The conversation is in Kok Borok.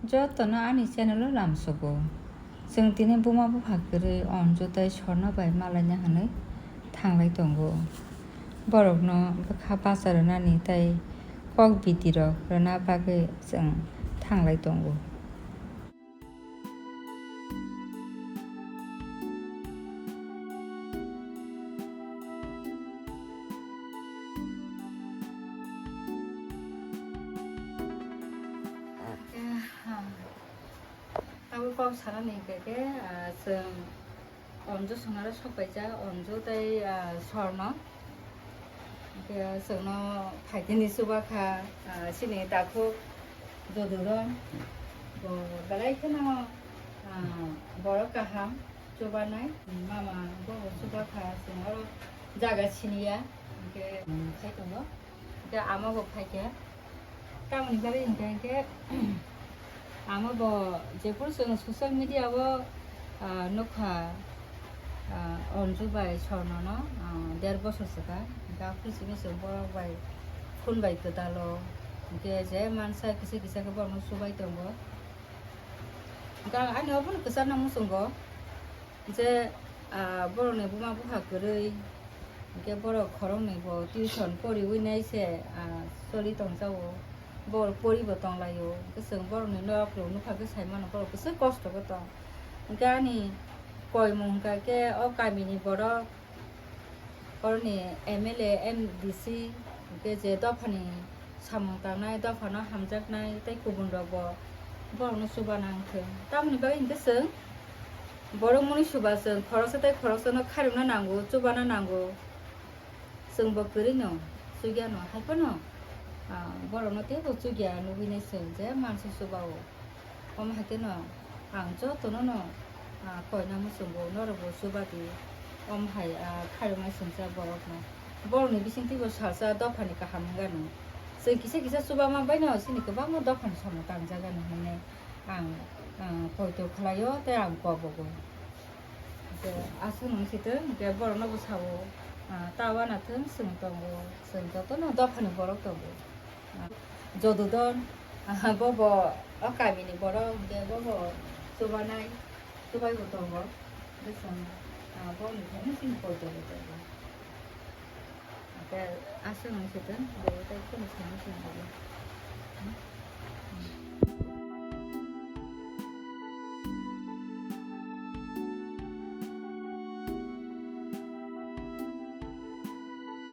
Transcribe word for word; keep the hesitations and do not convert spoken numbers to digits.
Jotono ani channel o lamsogo. Chwng tini buma bupha kwrwi Onju tei Sorno bai malaina hwnwi thanglai tongo. Borokno bwkha bacha rwnani tei kok bidirok rwna bagwi chwng thanglai tongo. Abo kok sanani hwnkhe khe, ah, chwng Onju swngnaro sok paijak, Onju tei, ah, Sorno. Hwnkhe chwngno phaitini chuba kha, ah, chini takhuk Jodudon. Bo belai kheno, ah, borok kaham chubanai. Mama bo chuba kha, chwng oro jaga siniya. Hwnkhe, um, khai tongo. Hwnkhe ama bo phaikha. Tamoni bagwi hwnkhe, hwnkhe, ama bo jephuru chwng social media o, ah, nukha, ah, Onju bai Sorno no, ah, der bosor swkha. Hwnkhe aphuru simi chwng borok bai phone bai kwtal o. Hwnkhe je mansa kisa kisa khe borokno chubai tongo. Hwnkhe ang ani obono kwcharna muchungo. Je, ah, borokni buma bupha kwrwi, hwnkhe borok khoroknwi bo tuition poriwi nai se, ah, choli tongjago. Borok poribo tonglaio. Hwnkhe chwng borokni norok rok nukha khe sai mano, borok bwswk kosto khe tong. Hwnkhe ani koimung hwnkha khe o kamini borok, oroni M L A, M D C, hwnkhe je dophani samung tangnai, dophano hamjaknai tei kubun rok bo borokno chuba nang thung. Tamoni bagwi hwnkhe chwng borok mwnwi chuba chwng khoroksa tei khoroksano khairokna nango, chubana nango. Chwng bo kwrwino chukya no, hai phano, ah, borokno teibo chukya nugwi nai chwng je mansa chuba o. Omo hai kheno ang jotono no, ah, koina muchungo norokbo chubadi. Omo hai, ah, khairoknai swngjak borokno. Borokni bisingtwibo salsa dophani kaham wngya no. Chwng kisa kisa chubama baino chini kwbangma dophani samung tangjagani hinwi ang, ah, poito khlaio tei ang kobogo. Je aswk nung sitwng, je borokno bwsao, ah, ta uanathwng chwng tongo, chwng jotono dophani borok tongo. Jodudon, ah, bobo o kamini borok, hwnkhe bobo chubanai, chubaibo tongo. Bwswng, ah, boni thani chini poito bo tongo. Hwnkhe aswk nung sitwng, bo tei kheno simi simi.